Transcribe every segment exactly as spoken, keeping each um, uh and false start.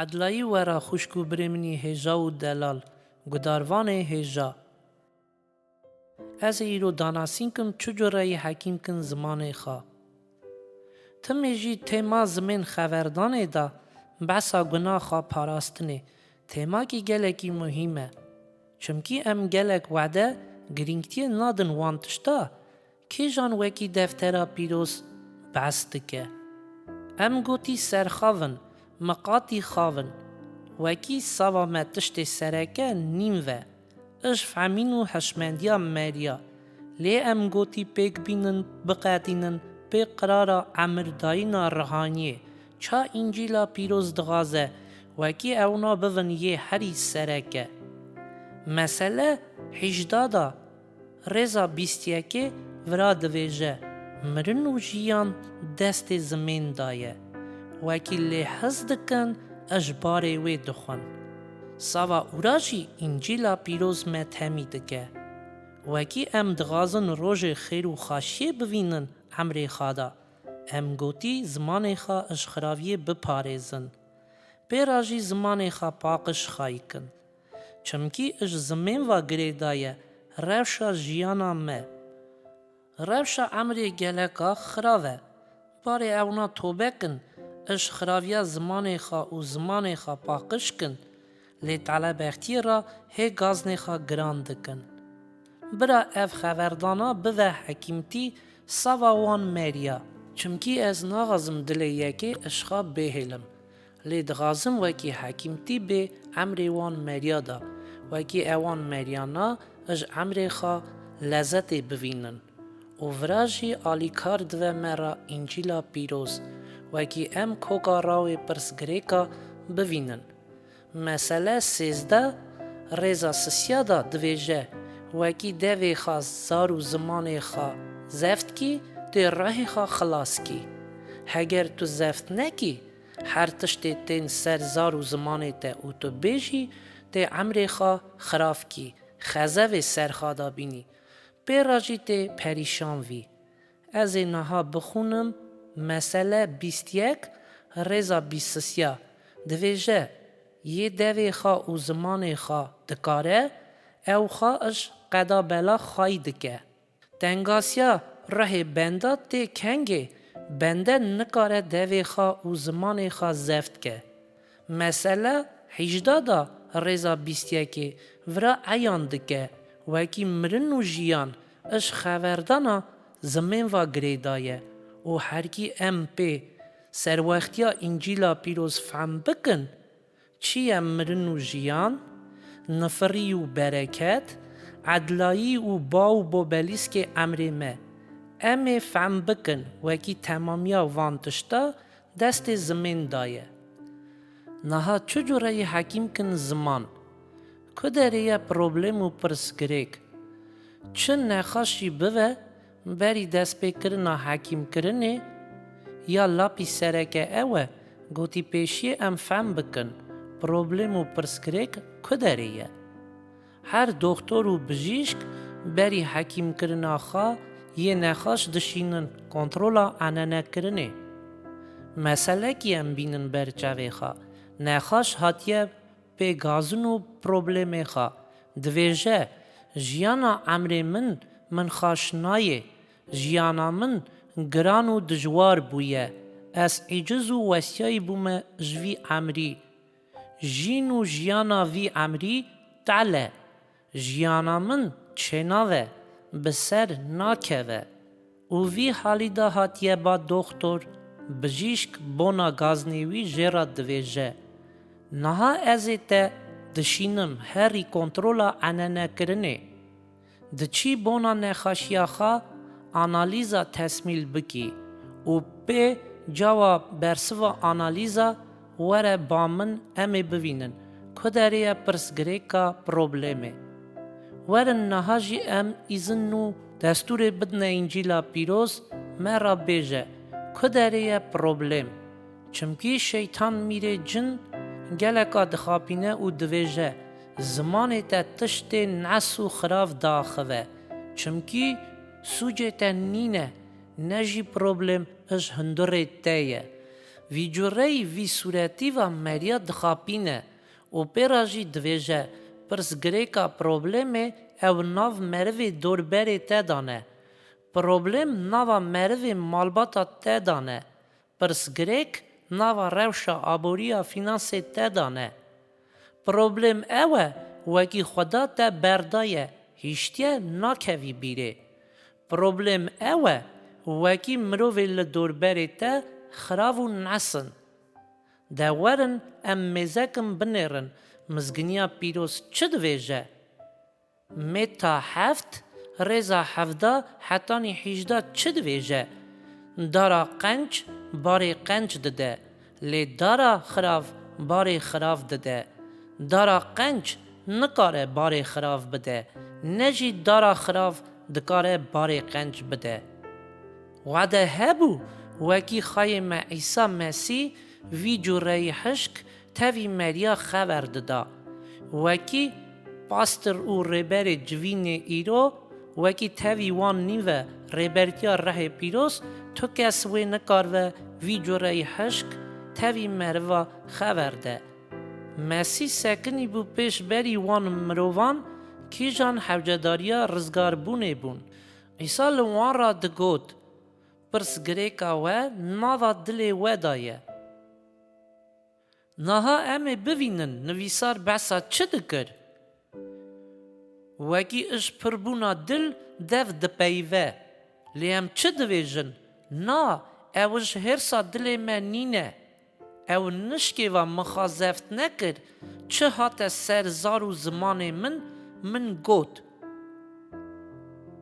Edlayî wera xwişk û birê min î hêja û delal, gudarvanê hêja. Ez ê îro danasîn kim çi cureyî hekîm kin zimanê xwe. Timê jî têma zimên xeverdanê de behsa guna xwe parastinê, têmakî gelekî muhîm e. Çimkî em gelek wede girîngtiyê nadin wan tişta, kîjan wekî deftera pîroz behs dike. Em gotî serxav in, miqatî xav in. Wekî sava me tiştê sereke nîn ve. Ij fehmîn û hişmendiya meriya. Lê em gotî pêk bînin, biqedînin pê qirara emirdayîna rihaniyê. Ça Încîla Pîroz dixwaze, wekî ewna bivin yê herî sereke. Mesele hîjda da, rêza bîst yekê vira divêje, mirin û jiyan destê zimên da ye. Wekî lê hez dikin, ij barê wê dixwin. Sava ûra jî Încîla Pîroz me temî dike. Wekî em dixwazin rojê xêr û xaşiyê bivînin emrê xwe da, em gotî zimanê xwe ij xiraviyê biparêzin. Pê ra jî zimanê xwe paqij xayî kin. Çimkî ij zimên va girêdaye rewşa jiyana me. Rewşa emrê geleka xirav e. Barê ewna tobe kin, ij xiraviya zimanê xwe û zimanê xwe paqij kin, lê telebextiyê ra hê gaznê xwe giran dikin. Bira ev xeverdana bive hekîmtî sava wan meriya. Çimkî ez naxwazim dilê yekê ij xwe bêhêlim. Lê dixwazim wekî hekîmtî bê emrê wan meriya da, wekî ewan meriyana ij emrê xwe lezetê bivînin. Û vira jî alîkar dive me ra Încîla Pîroz, wekî em koka rawê pirsgirêka bivînin. Mesele sêzdeh, rêza sisiya da divêje, wekî devê xwe zar û zimanê xwe zeft kî, tê rehê xwe xilas kî. Heger tu zeft nekî, her tiştê tên ser zar û zimanê te û tu bêjî, tê emrê xwe xirav kî, xezevê ser xwe da bînî. Pê ra jî tê perîşan vî. Ez ê niha bixwînim, mesele bîst yek, rêza bîst sisiya. Divêje, yê devê xwe û zimanê xwe dikare, ew xwe ij qeda bela xwayî dike. Tengasiya rihê benda tê kengê, bende nikare devê xwe û zimanê xwe zeft ke. Mesele hîjda da rêza bîst yekê vira eyan dike, wekî mirin û jiyan ij xeverdana zimên va girêdaye û herkî em pê serwextiya Încîla Pîroz fehm bikin, çi ye mirin û jiyan, nifirî û bereket, edlayî û ba û bobelîskê emrê me. Em ê fehm bikin, wekî temamiya van tişta destê zimên da ye. Niha çi cureyî hekîm kin ziman? Ku derê ye problem û pirsgirêk? Çi nexaş jî bive, berî destpêkirina hekîmkirinê ya lapî sereke ew e, gotî pêşiyê em fehm bikin, problem û pirsgirêk ku derê ye. Her doxtor û bijîşk berî hekîmkirina xwe yê nexaş dişînin kontrola enenekirinê. Meselekî em bînin ber çavê xwe, nexaş hatiye pê gazin û problemê xwe. Divêje, jiyana emrê min, min xaş nayê. Jiyana min giran û dijwar bûye. Ez îciz û westiyayî bûme ji vî emrî. Jîn û jiyana vî emrî tel e. Jiyana min çênav e, bi ser nakeve. Û vî halî de hatiye ba doxtor, bijîşk bona gaznê wî jê re divêje, niha ez ê te dişînim herî kontrola enenekirinê. Diçî bona nexaşiya xwe analîza tesmîl bikî û pê cawa bersiva analîza were ba min, em ê bivînin ku derê ye pirsgirêka problemê. Werin niha jî em îzin û destûrê bidine Încîla Pîroz, me re bêje ku derê ye problem. Çimkî şeytan mîrê cin geleka dixapîne û divêje, zimanê te tiştê nes û xirav diaxive. Çimkî sûcê te nîne, ne jî problem ij hundirê te ye. Vî cureyî vî sûretî ve meriya dixapîne û pê re jî divêje, pirsgirêka problemê ew nav merivê dorberê te de ne. Problem nava merivê malbata te de ne. Pirsgirêk nava rewşa aboriya fînansê te de ne. Problem ew e, wekî Xweda te berdaye, hiştiye, nakevî bîrê. Problem ew e, wekî mirovê li dorberê te xirav û nes in. De werin em mêzekin binêrin, Mizginiya Pîroz çi divêje? Mêta heft, rêza hevda hetanî hîjda çi divêje? Dara qenc barê qenc dide, lê dara xirav barê xirav dide. Dara qenc nikare barê xirav bide, ne jî dara xirav dikare barê qenc bide. Wade hebû, wekî Xayê me Îsa Mesîh vî cureyî hişk tevî meriya xever dida. Wekî pastor û rêberê civînê îro, wekî tevî wan nîve rêbertiya rehê pîroz, tu kes wê nikarve vî cureyî hişk tevî meriva xever de. Mesîh sekinî bû pêşberî wan mirovan, kîjan hewcedariya rizgarbûnê bûn. Îsa li wan re digot, pirsgirêka we nava dilê we de ye. Niha em ê bivînin nivîsar behsa çi dikir? Wekî ji pirbûna dil dev dipeyive. Lê em çi divêjin? Na, ew ji hêrsa dilê me nîne. Ew nişkêva mixazeft nekir, çi hate ser zar û zimanê min, min got.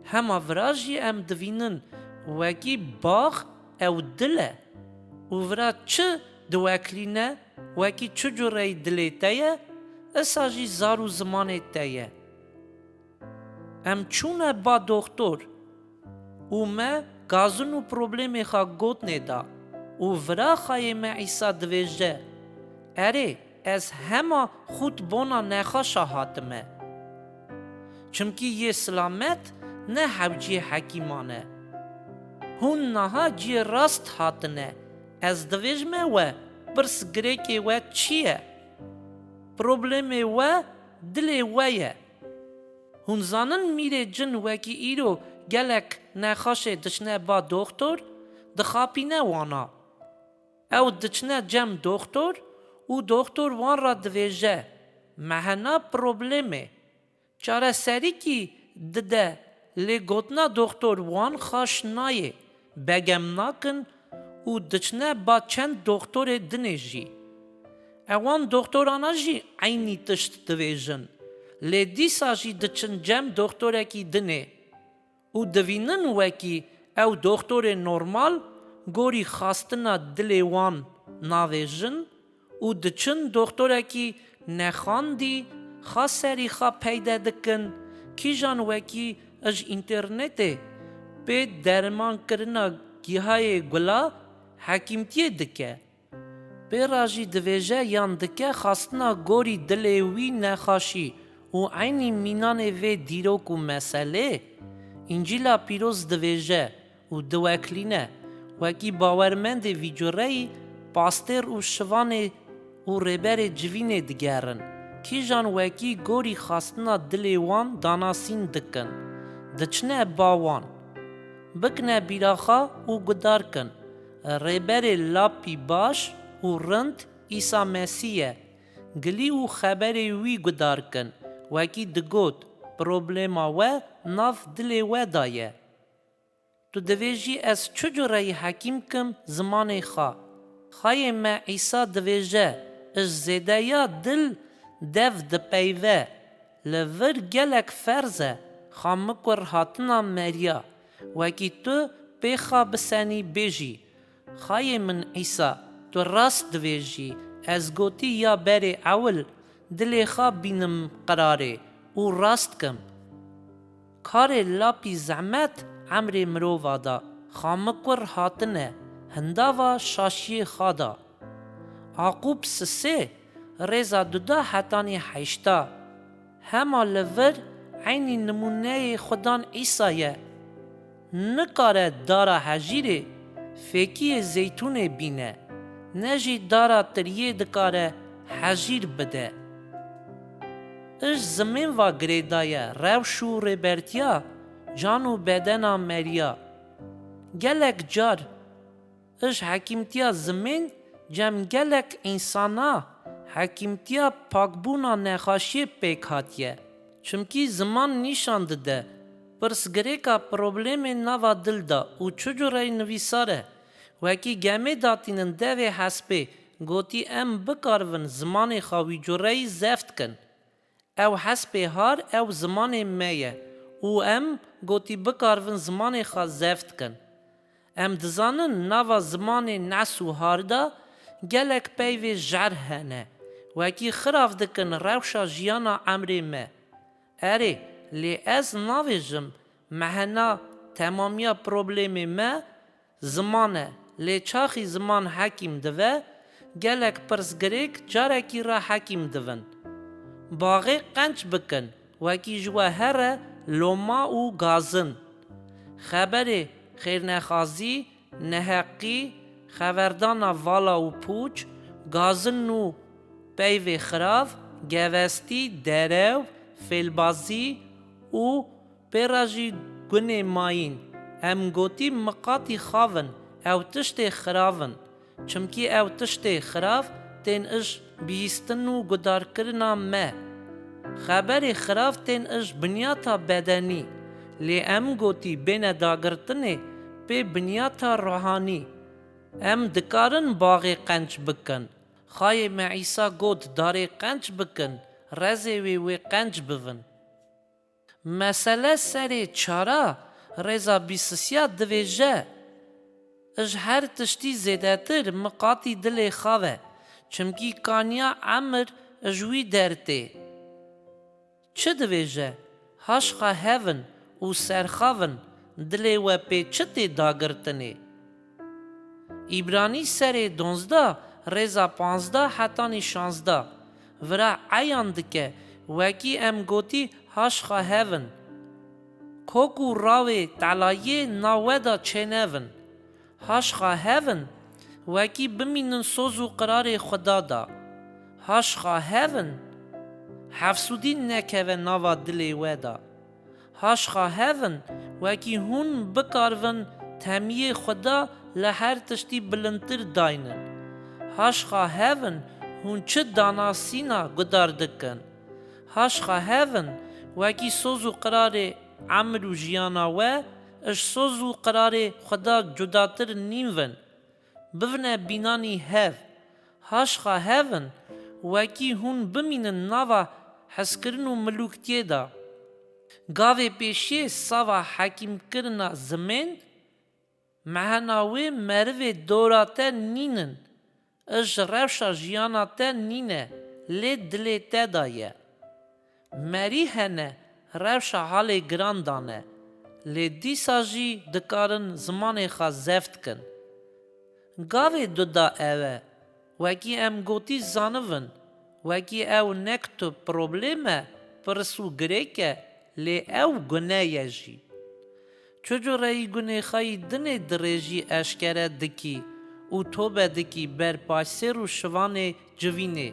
Hema vira jî em divînin, wekî bax ew dil e. Û vira çi diweklîne, wekî çi cureyî dilê te ye, isa jî zar û zimanê te ye. Em çûne ba doxtor û me gazin û problemê xwe gotinê da û vira Xayê me Îsa divêje, erê, ez hema xût bona nexaşa hatime. Çimkî yê silamet ne hewciyê hekîman e. Hûn niha ciyê rast hatine. Ez divêjime we, pirsgirêkê we çi ye? Problemê we dilê we ye. Hûn zanin mîrê cin wekî îro gelek nexaşê diçine ba doxtor, dixapîne wana. Ew diçine cem doxtor û doxtor wan re divêje, me hena problemê. Çareserîkî dide, lê gotina doxtor wan xaş nayê, begem nakin û diçine ba çend doxtorê dinê jî. Ewan doxtorana jî eynî tişt divêjin, lê dîsa jî diçin cem doxtorekî dinê û divînin wekî ew doxtorê normal gorî xastina dilê wan navêjin û diçin doxtorekî nexandî, xaserî xwe peyde dikin, kîjan wekî ji înternetê pê dermankirina gihayê gula hekîmtiyê dike. Pê re jî divêje yan dike xastina gorî dilê wî nexaşî û eynî mînanê vê dîrok û meselê. Încîla Pîroz divêje û diweklîne, wekî bawermendê vî cureyî, pastêr û şivanê û rêberê civînê digerin, kîjan wekî gorî xastina dilê wan danasîn dikin, diçine ba wan. Bikine bîra xwe û guhdar kin, rêberê lapî baş û rind Îsa Mesîh ye. Gilî û xeberê wî guhdar kin, wekî digot, problema we nav dilê we de ye. Tu divêjî ez çi cureyî hekîm kim zimanê xwe? Xayê me Îsa divêje, ji zêdeya dil dev dipeyve. Li vir gelek ferz e, xamikur hatina meriya, wekî tu pê xwe bisenî bêjî, Xayê min Îsa, tu rast divêjî, ez gotî ya berê ewil, dilê xwe bînim qirarê û rast kim. Karê lapî zehmet emrê mirova da, xamikur hatine, hindava şaşiyê xwe da. Aqûb sisê, rêza duda hetanî heşta. Hema li vir eynî nimûneyê Xudan Îsa ye. Nikare dara hejîrê fêkiyê zeytûnê bîne. ne jî dara tiriyê dikare hejîr bide. Ij zimên va girêdaye rewş û rêbertiya can û bedena meriya. Gelek car ij hekîmtiya zimên cem gelek însana hekîmtiya pakbûna nexaşiyê pêk hatiye. Çimkî ziman nîşan dide pirsgirêka problemê nava dil de û çi cureyî nivîsar e. Wekî gemê datînin devê hespê, gotî em bikarivin zimanê xwe wî cureyî zeft kin. Ew hespê har ew zimanê me ye û em gotî bikarivin zimanê xwe zeft kin. Em dizanin nava zimanê nes û har de gelek peyvê jer hene, wekî xirav dikin rewşa jiyana emrê me. Erê, lê ez navêjim mehena temamiya problemê me ziman e, lê çaxî ziman hekîm dive, gelek pirsgirêk carekî re hekîm divin. Baxê qenc bikin, wekî ji we here loma û gazin. Xeberê xêrnexazî, neheqî, xeverdana vala û pûç, gazin û peyvê xirav, gevestî, derew, fêlbazî û pê re jî gunê mayîn. Em gotî miqatî xav in, ew tiştê xirav in. Çimkî ew tiştê xirav tên ij bihîstin û gudarkirina me. Xeberê xirav tên ij binyata bedenî, lê em gotî bêne dagirtinê pê binyata ruhanî. Em dikarin baxê qenc bikin. Xayê me Îsa got darê qenc bikin, rezê wê wê qenc bivin. Mesele serê çara rêza bîsisiya divêje, ij her tiştî zêdetir miqatî dilê xav e, çimkî kaniya emir ij wî dertê. Çi divêje? Haşxa hevin û serxavin, dilê we pê çi tê dagirtinê? Îbranî serê donzdeh rêza panzdeh hetanî şanzdeh vira eyan dike, wekî em gotî haşxa hevin. Kok û rawê telayê na we de çênevin. Haşxa hevin, wekî bimînin soz û qirarê Xuda da. Haşxa hevin, hefsûdî nekeve nava dilê we da. Haşxa hevin, wekî hûn bikarivin temiyê Xuda li her tiştî bilindtir daynin. Haşxa hevin, hûn çi danasîna gudar dikin. Haşxa hevin, wekî soz û qirarê emir û jiyana we, ij soz û qirarê Xuda cudatir nîvin. Bivine bînanî hev. Haşxa hevin, wekî hûn bimînin nava hezkirin û milûktiyê de. Gavê pêşiyê sava hekîmkirina zimên, mehena wê merivê dora te nînin, ij rewşa jiyana te nîne, lê dilê te de ye. Merî hene rewşa halê giran dane, lê dîsa jî dikarin zimanê xwe zeft kin. Gavê duda ew e, wekî em gotî zanivin, wekî ew nek tu problem e, pirs û girêk e, lê ew gune ye jî. Çi cureyî gunê xwe yî dinê dirêjî eşkere dikî û tobe dikî ber paşsêr û şivanê civînê,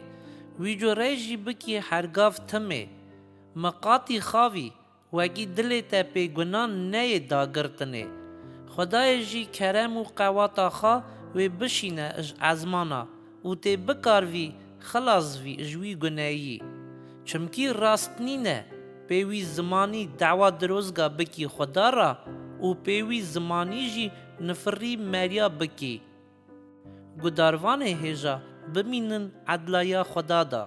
wî cureyî jî bikî hergav timê. Miqatî xavî, wekî dilê te pê gunan neyê dagirtinê. Xwedayê jî kerem û qewata xwe wê bişîne ij ezmana û tê bikarvî xilas vî ji wî guneyî. Çimkî rast nîne pê wî zimanî dawa dirozga bikî Xweda ra û pê wî zimanî jî nifirî meriya bikî. Gudarvanê hêja bimînin edlaya Xweda da.